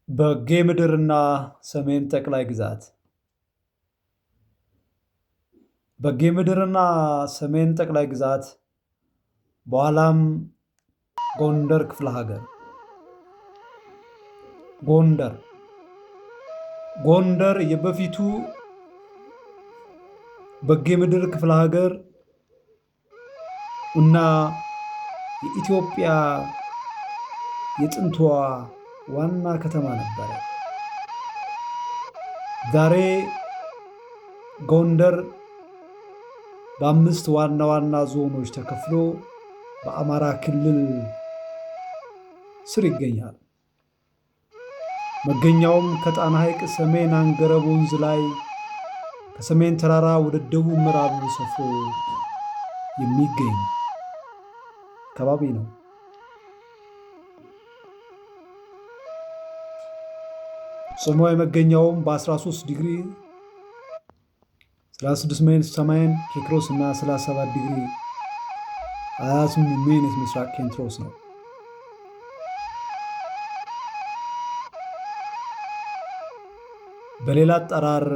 በጌምድርና ሰሜን ጠቅላይ ግዛት። በጌምድርና ሰሜን ጠቅላይ ግዛት፣ በኋላም ጎንደር ክፍለ ሀገር። ጎንደር ጎንደር የበፊቱ በጌምድር ክፍለ ሀገር እና የኢትዮጵያ የጥንቷ ዋና ከተማ ነበረ። ዛሬ ጎንደር በአምስት ዋና ዋና ዞኖች ተከፍሎ በአማራ ክልል ስር ይገኛል። መገኛውም ከጣና ሐይቅ ሰሜን አንገረብ ወንዝ ላይ ከሰሜን ተራራ ወደ ደቡብ ምዕራብ ሰፍሮ የሚገኝ ከባቢ ነው። ስሟ የመገኛውም በ13 ዲግሪ 36 minute ሰሜን ኬክሮስ እና 37 ዲግሪ 28 minute ምስራቅ ኬንትሮስ ነው። በሌላ አጠራር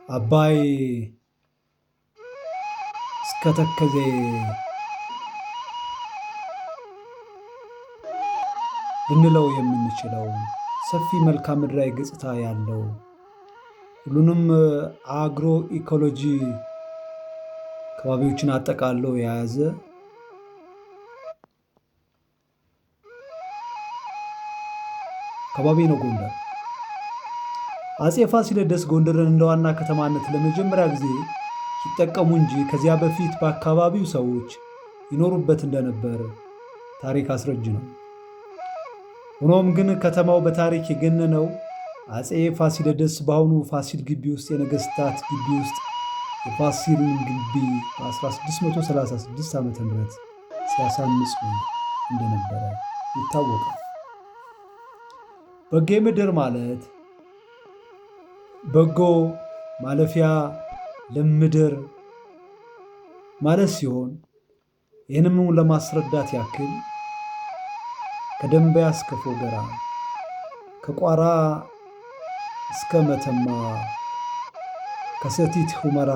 አባይ እስከ ተከዜ ልንለው የምንችለው ሰፊ መልክዓ ምድራዊ ገጽታ ያለው፣ ሁሉንም agro ecology ከባቢዎችን አጠቃሎ የያዘ ከባቢ ነው ጎንደር። አፄ ፋሲለደስ ጎንደርን እንደ ዋና ከተማነት ለመጀመሪያ ጊዜ ሲጠቀሙ እንጂ ከዚያ በፊት በአካባቢው ሰዎች ይኖሩበት እንደነበር ታሪክ አስረጅ ነው። ሆኖም ግን ከተማው በታሪክ የገነነው አፄ ፋሲለደስ በአሁኑ ፋሲል ግቢ ውስጥ የነገስታት ግቢ ውስጥ የፋሲልን ግቢ በ1636 ዓ ም ሲያሳንጹ እንደነበረ ይታወቃል። በጌ ምድር ማለት በጎ ማለፊያ ለምድር ማለት ሲሆን፣ ይህንም ለማስረዳት ያክል ከደንበያ እስከ ፎገራ፣ ከቋራ እስከ መተማ፣ ከሰቲት ሁመራ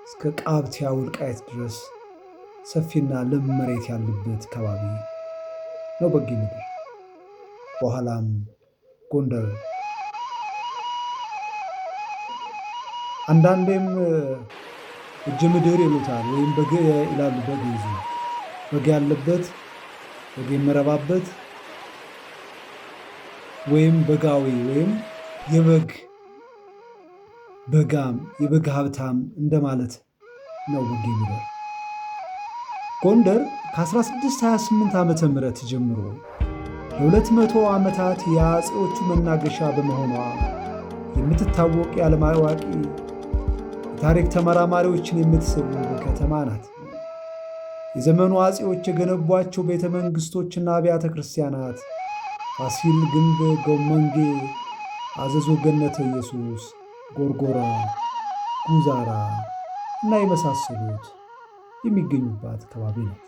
እስከ ቃብቲያ ወልቃይት ድረስ ሰፊና ለም መሬት ያለበት ከባቢ ነው በጌ ምድር። በኋላም ጎንደር። አንዳንዴም እጅ ምድር ይሉታል ወይም በግ ይላሉ። በግዕዙ በግ ያለበት፣ በግ የመረባበት ወይም በጋዊ ወይም የበግ በጋም የበግ ሀብታም እንደማለት ነው። በጌ ምድር። ጎንደር ከ1628 ዓ ም ጀምሮ ለ200 ዓመታት የአፄዎቹ መናገሻ በመሆኗ የምትታወቅ የዓለም አዋቂ የታሪክ ተመራማሪዎችን የምትስብ ከተማ ናት። የዘመኑ አፄዎች የገነቧቸው ቤተ መንግሥቶችና አብያተ ክርስቲያናት ፋሲል ግንብ፣ ጎመንጌ፣ አዘዞ ገነተ ኢየሱስ፣ ጎርጎራ፣ ጉዛራ እና የመሳሰሉት የሚገኙባት ከባቢ ናት።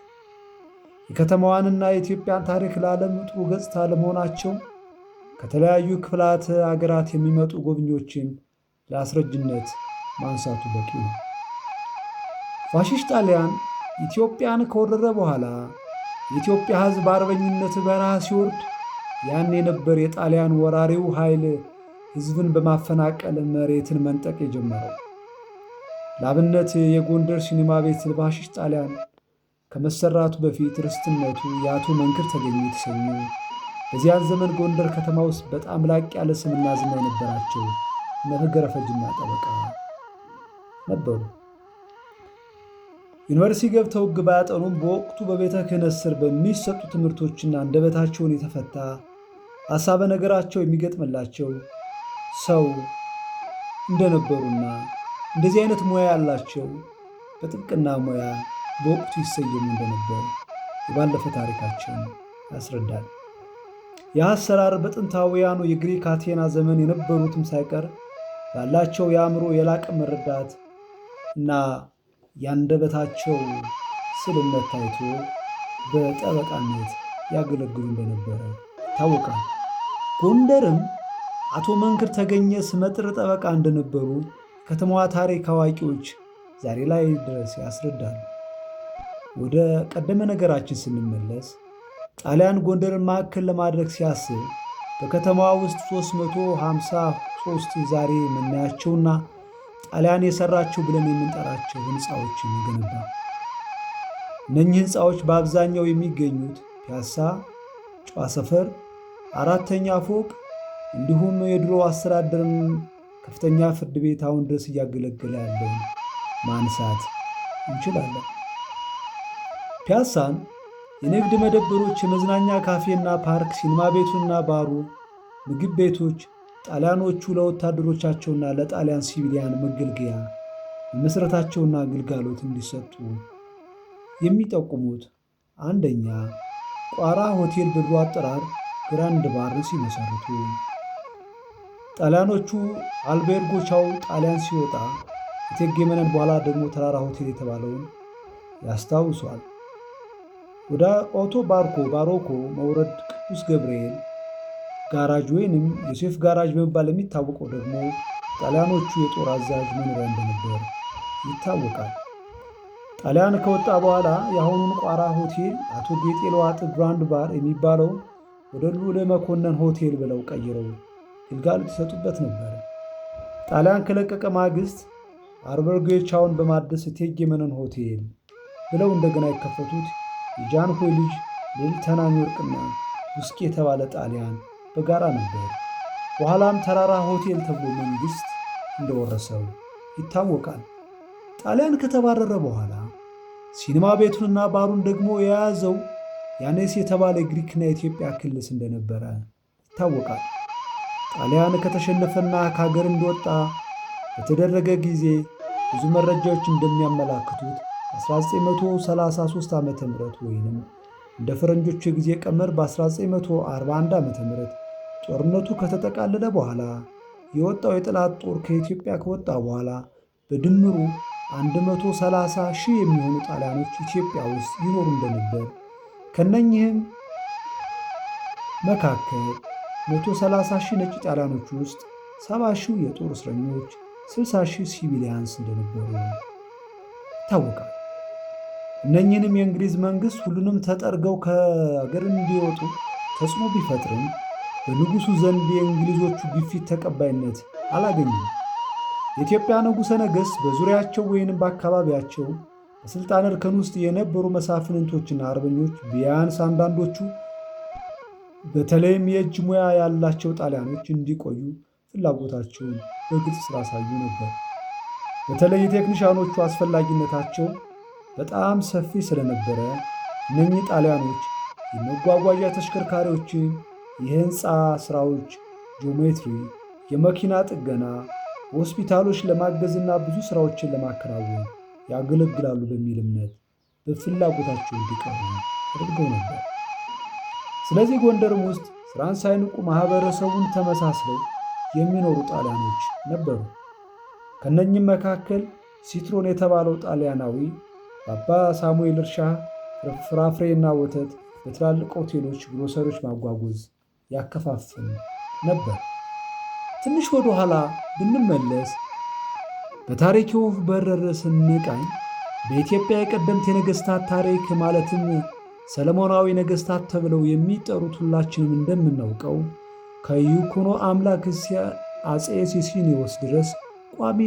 የከተማዋንና የኢትዮጵያን ታሪክ ለዓለም ጥሩ ገጽታ ለመሆናቸው ከተለያዩ ክፍላተ አገራት የሚመጡ ጎብኚዎችን ለአስረጅነት ማንሳቱ በቂ ነው። ፋሽስት ጣሊያን ኢትዮጵያን ከወረረ በኋላ የኢትዮጵያ ሕዝብ በአርበኝነት በረሃ ሲወርድ ያን የነበር የጣሊያን ወራሪው ኃይል ሕዝብን በማፈናቀል መሬትን መንጠቅ የጀመረው። ለአብነት የጎንደር ሲኒማ ቤት ፋሽስት ጣሊያን ከመሰራቱ በፊት ርስትነቱ የአቶ መንክር ተገኙ የተሰኙ፣ በዚያን ዘመን ጎንደር ከተማ ውስጥ በጣም ላቅ ያለ ስምና ዝና የነበራቸው ነገር ፈጅና ጠበቃ ነበሩ። ዩኒቨርሲቲ ገብተው ሕግ ባያጠኑም በወቅቱ በቤተ ክህነት ስር በሚሰጡ ትምህርቶችና አንደበታቸውን የተፈታ ሐሳበ ነገራቸው የሚገጥምላቸው ሰው እንደነበሩና እንደዚህ አይነት ሙያ ያላቸው በጥብቅና ሙያ በወቅቱ ይሰየሙ እንደነበር የባለፈ ታሪካችን ያስረዳል። ይህ አሰራር በጥንታውያኑ የግሪክ አቴና ዘመን የነበሩትም ሳይቀር ባላቸው የአእምሮ የላቀ መረዳት እና ያንደበታቸው ስልነት ታይቶ በጠበቃነት ያገለግሉ እንደነበረ ይታወቃል። ጎንደርም አቶ መንክር ተገኘ ስመጥር ጠበቃ እንደነበሩ ከተማዋ ታሪክ አዋቂዎች ዛሬ ላይ ድረስ ያስረዳሉ። ወደ ቀደመ ነገራችን ስንመለስ ጣሊያን ጎንደርን ማዕከል ለማድረግ ሲያስብ በከተማዋ ውስጥ 353 ዛሬ የምናያቸውና ጣሊያን የሰራቸው ብለን የምንጠራቸው ሕንፃዎችን ገነባ። እነኚህ ሕንፃዎች በአብዛኛው የሚገኙት ፒያሳ፣ ጨዋ ሰፈር፣ አራተኛ ፎቅ እንዲሁም የድሮ አስተዳደርን ከፍተኛ ፍርድ ቤት አሁን ድረስ እያገለገለ ያለውን ማንሳት እንችላለን። ፒያሳን የንግድ መደብሮች፣ የመዝናኛ ካፌና ፓርክ፣ ሲኒማ ቤቱና ባሩ፣ ምግብ ቤቶች ጣሊያኖቹ ለወታደሮቻቸውና ለጣሊያን civilian መገልገያ መመስረታቸውና ግልጋሎት እንዲሰጡ የሚጠቁሙት አንደኛ ቋራ ሆቴል በድሮ አጠራር ግራንድ ባርን ሲመሰርቱ፣ ጣሊያኖቹ አልቤርጎ ቻው ጣሊያን ሲወጣ እቴጌ መነን በኋላ ደግሞ ተራራ ሆቴል የተባለውን ያስታውሷል። ወደ ኦቶ ባርኮ ባሮኮ መውረድ ቅዱስ ገብርኤል ጋራጅ ወይንም ዮሴፍ ጋራጅ በመባል የሚታወቀው ደግሞ ጣሊያኖቹ የጦር አዛዥ መኖሪያ እንደነበር ይታወቃል። ጣሊያን ከወጣ በኋላ የአሁኑን ቋራ ሆቴል አቶ ጌጤ ለዋጥ ግራንድ ባር የሚባለው ወደ ልዑል መኮንን ሆቴል ብለው ቀይረው ግልጋሎት ይሰጡበት ነበር። ጣሊያን ከለቀቀ ማግስት አልቤርጎ ቻውን በማደስ እቴጌ መነን ሆቴል ብለው እንደገና የከፈቱት የጃንሆይ ልጅ ልዕልት ተናኝ ወርቅና ውስቂ የተባለ ጣሊያን በጋራ ነበር። በኋላም ተራራ ሆቴል ተብሎ መንግሥት እንደወረሰው ይታወቃል። ጣሊያን ከተባረረ በኋላ ሲኒማ ቤቱንና ባሩን ደግሞ የያዘው ያኔስ የተባለ የግሪክና የኢትዮጵያ ክልስ እንደነበረ ይታወቃል። ጣሊያን ከተሸነፈና ከሀገር እንደወጣ በተደረገ ጊዜ ብዙ መረጃዎች እንደሚያመላክቱት 1933 ዓ ም ወይንም እንደ ፈረንጆቹ የጊዜ ቀመር በ1941 ዓ ም ጦርነቱ ከተጠቃለለ በኋላ የወጣው የጠላት ጦር ከኢትዮጵያ ከወጣ በኋላ በድምሩ 130 ሺህ የሚሆኑ ጣሊያኖች ኢትዮጵያ ውስጥ ይኖሩ እንደነበር፣ ከነኚህም መካከል 130 ሺህ ነጭ ጣሊያኖች ውስጥ 70 ሺህ የጦር እስረኞች፣ 60 ሺህ civilians እንደነበሩ ይታወቃል። እነኚህንም የእንግሊዝ መንግሥት ሁሉንም ተጠርገው ከአገር እንዲወጡ ተጽዕኖ ቢፈጥርም በንጉሡ ዘንድ የእንግሊዞቹ ግፊት ተቀባይነት አላገኙም። የኢትዮጵያ ንጉሠ ነገሥት በዙሪያቸው ወይንም በአካባቢያቸው በሥልጣን እርከን ውስጥ የነበሩ መሳፍንቶችና አርበኞች ቢያንስ አንዳንዶቹ በተለይም የእጅ ሙያ ያላቸው ጣሊያኖች እንዲቆዩ ፍላጎታቸውን በግልጽ ስላሳዩ ነበር። በተለይ የቴክኒሻኖቹ አስፈላጊነታቸው በጣም ሰፊ ስለነበረ እነኚህ ጣሊያኖች የመጓጓዣ ተሽከርካሪዎችን፣ የሕንፃ ሥራዎች፣ ጂኦሜትሪ፣ የመኪና ጥገና፣ ሆስፒታሎች ለማገዝና ብዙ ሥራዎችን ለማከናወን ያገለግላሉ በሚል እምነት በፍላጎታቸው እንዲቀሩ ተደርገው ነበር። ስለዚህ ጎንደርም ውስጥ ስራን ሳይንቁ ማኅበረሰቡን ተመሳስለው የሚኖሩ ጣሊያኖች ነበሩ። ከነኝም መካከል ሲትሮን የተባለው ጣሊያናዊ በአባ ሳሙኤል እርሻ ፍራፍሬና ወተት በትላልቅ ሆቴሎች፣ ግሮሰሪዎች ማጓጓዝ ያከፋፍል ነበር። ትንሽ ወደ ኋላ ብንመለስ በታሪክ የወፍ በረር ስንቃኝ በኢትዮጵያ የቀደምት የነገሥታት ታሪክ ማለትም ሰለሞናዊ ነገሥታት ተብለው የሚጠሩት ሁላችንም እንደምናውቀው ከይኩኖ አምላክ አፄ ሱስንዮስ ድረስ ቋሚ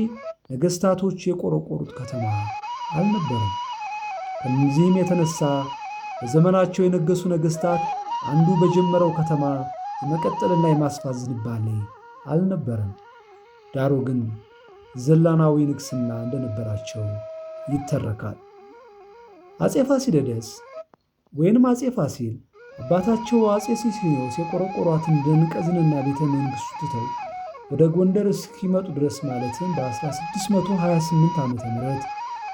ነገሥታቶች የቆረቆሩት ከተማ አልነበረም። ከዚህም የተነሳ በዘመናቸው የነገሱ ነገሥታት አንዱ በጀመረው ከተማ የመቀጠልና የማስፋት ዝንባሌ አልነበረም። ዳሩ ግን ዘላናዊ ንግስና እንደነበራቸው ይተረካል። አፄ ፋሲለደስ ወይንም አፄ ፋሲል አባታቸው አፄ ሱስንዮስ የቆረቆሯትን ደንቀዝንና ቤተ መንግሥቱ ትተው ወደ ጎንደር እስኪመጡ ድረስ ማለትም በ1628 ዓ ም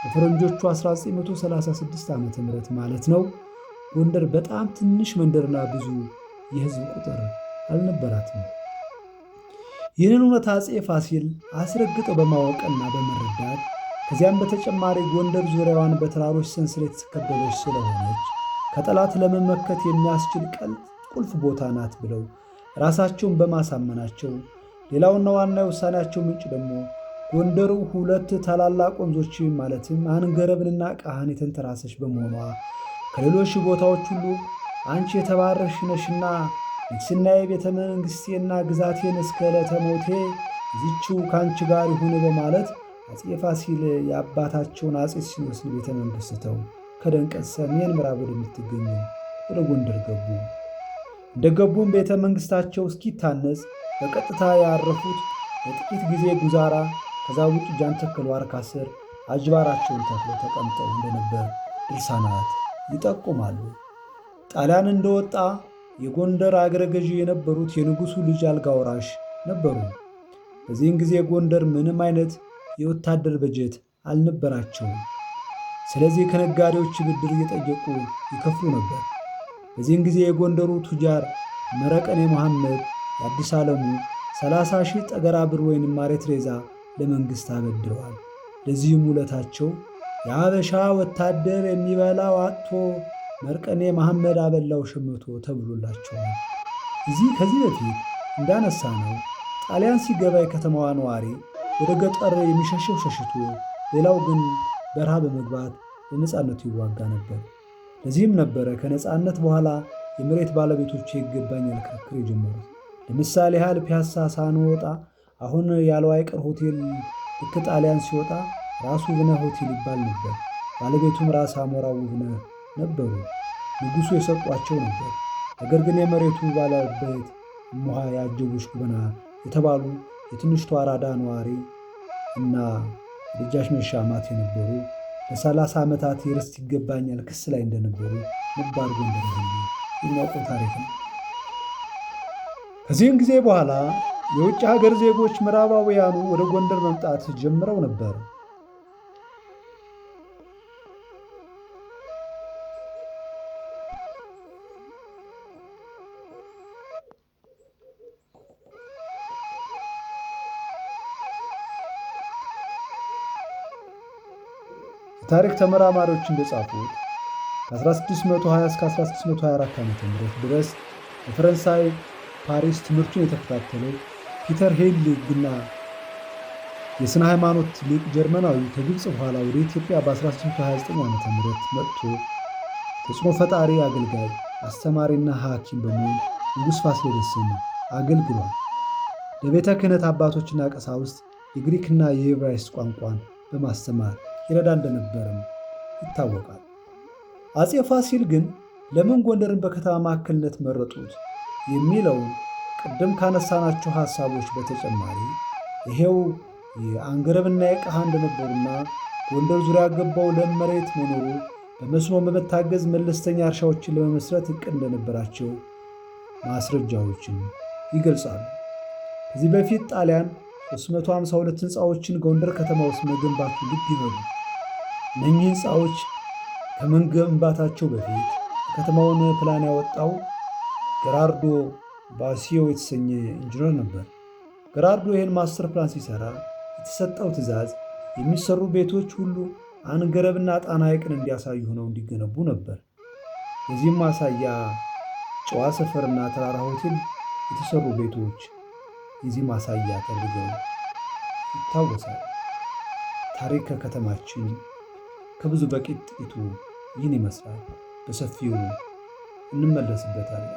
በፈረንጆቹ 1936 ዓ ም ማለት ነው። ጎንደር በጣም ትንሽ መንደርና ብዙ የሕዝብ ቁጥር አልነበራትም። ይህንን እውነት አፄ ፋሲል አስረግጠው በማወቅና በመረዳት ከዚያም በተጨማሪ ጎንደር ዙሪያዋን በተራሮች ሰንሰለት የተከበበች ስለሆነች ከጠላት ለመመከት የሚያስችል ቁልፍ ቦታ ናት ብለው ራሳቸውን በማሳመናቸው፣ ሌላውና ዋና የውሳኔያቸው ምንጭ ደግሞ ጎንደር ሁለት ታላላቅ ወንዞች ማለትም አንገረብንና ቃሃን የተንተራሰች በመሆኗ ከሌሎች ቦታዎች ሁሉ አንቺ የተባረክሽ ነሽና ንግሥናዬ ቤተ መንግሥቴና ግዛቴን እስከ ዕለተ ሞቴ እዚችው ከአንቺ ጋር ይሁን በማለት አፄ ፋሲል የአባታቸውን አፄ ሱስንዮስን ቤተ መንግሥት ትተው ከደንቀዝ ሰሜን ምዕራብ ወደምትገኘው ወደ ጎንደር ገቡ። እንደገቡም ቤተ መንግሥታቸው እስኪታነጽ በቀጥታ ያረፉት ለጥቂት ጊዜ ጉዛራ፣ ከዛ ውጭ ጃንተከል ዋርካ ስር አጅባራቸውን ተክለው ተቀምጠው እንደነበር ድርሳናት ይጠቁማሉ። ጣሊያን እንደወጣ የጎንደር አገረ ገዢ የነበሩት የንጉሡ ልጅ አልጋ ወራሽ ነበሩ። በዚህን ጊዜ ጎንደር ምንም አይነት የወታደር በጀት አልነበራቸውም። ስለዚህ ከነጋዴዎች ብድር እየጠየቁ ይከፍሉ ነበር። በዚህን ጊዜ የጎንደሩ ቱጃር መረቀኔ መሐመድ የአዲስ ዓለሙ 30 ሺህ ጠገራ ብር ወይንም ማሬት ሬዛ ለመንግሥት አበድረዋል። ለዚህም ውለታቸው የአበሻ ወታደር የሚበላው አጥቶ መርቀኔ መሐመድ አበላው ሸምቶ ተብሎላቸዋል። እዚህ ከዚህ በፊት እንዳነሳ ነው ጣሊያን ሲገባ የከተማዋ ነዋሪ ወደ ገጠር የሚሸሸው ሸሽቶ፣ ሌላው ግን በረሃ በመግባት ለነፃነቱ ይዋጋ ነበር። ለዚህም ነበረ ከነፃነት በኋላ የመሬት ባለቤቶች ይገባኛል ክርክር የጀመሩት። ለምሳሌ ያህል ፒያሳ ሳንወጣ አሁን ያለው አይቀር ሆቴል ልክ ጣሊያን ሲወጣ ራሱ ውብነህ ሆቴል ይባል ነበር። ባለቤቱም ራስ አሞራው ውብነህ ነበሩ። ንጉሡ የሰጧቸው ነበር። ነገር ግን የመሬቱ ባለቤት እሙሃ የአጀቦች ጉበና የተባሉ የትንሽቷ አራዳ ነዋሪ እና የደጃች መንሻ አማት የነበሩ ለ30 ዓመታት የርስት ይገባኛል ክስ ላይ እንደነበሩ ነባር ጎንደር ሁሉ የሚያውቀው ታሪክ ነው። ከዚህም ጊዜ በኋላ የውጭ ሀገር ዜጎች ምዕራባውያኑ ወደ ጎንደር መምጣት ጀምረው ነበር። የታሪክ ተመራማሪዎች እንደጻፉት ከ1620 እስከ 1624 ዓ.ም ድረስ በፈረንሳይ ፓሪስ ትምህርቱን የተከታተለው ፒተር ሄልግና የሥነ ሃይማኖት ሊቅ ጀርመናዊ ከግብፅ በኋላ ወደ ኢትዮጵያ በ1629 ዓ.ም መጥቶ ተጽዕኖ ፈጣሪ አገልጋይ፣ አስተማሪና ሐኪም በመሆን ንጉሥ ፋሲለደስን አገልግሏል። ለቤተ ክህነት አባቶችና ቀሳውስት የግሪክና የዕብራይስጥ ቋንቋን በማስተማር ይረዳ እንደነበርም ይታወቃል። አፄ ፋሲል ግን ለምን ጎንደርን በከተማ ማዕከልነት መረጡት የሚለውን ቅድም ካነሳናቸው ሐሳቦች በተጨማሪ ይሄው የአንገረብና የቀሃ እንደነበሩና ጎንደር ዙሪያ ገባው ለም መሬት መኖሩ በመስኖ በመታገዝ መለስተኛ እርሻዎችን ለመመስረት ዕቅድ እንደነበራቸው ማስረጃዎችን ይገልጻሉ። ከዚህ በፊት ጣሊያን 352 ሕንፃዎችን ጎንደር ከተማ ውስጥ መገንባቱ ልብ ይበሉ። እነኚህ ሕንፃዎች ከመገንባታቸው በፊት የከተማውን ፕላን ያወጣው ገራርዶ ባሲዮ የተሰኘ ኢንጂነር ነበር። ገራርዶ ይህን master plan ሲሰራ የተሰጠው ትዕዛዝ የሚሰሩ ቤቶች ሁሉ አንገረብና ጣና ሐይቅን እንዲያሳዩ ሆነው እንዲገነቡ ነበር። ለዚህም ማሳያ ጨዋ ሰፈርና ተራራ ሆቴል የተሰሩ ቤቶች የዚህ ማሳያ ተደርገው ይታወሳል። ታሪክ ከከተማችን ከብዙ በጥቂቱ ይህን ይመስላል። በሰፊው እንመለስበታለን።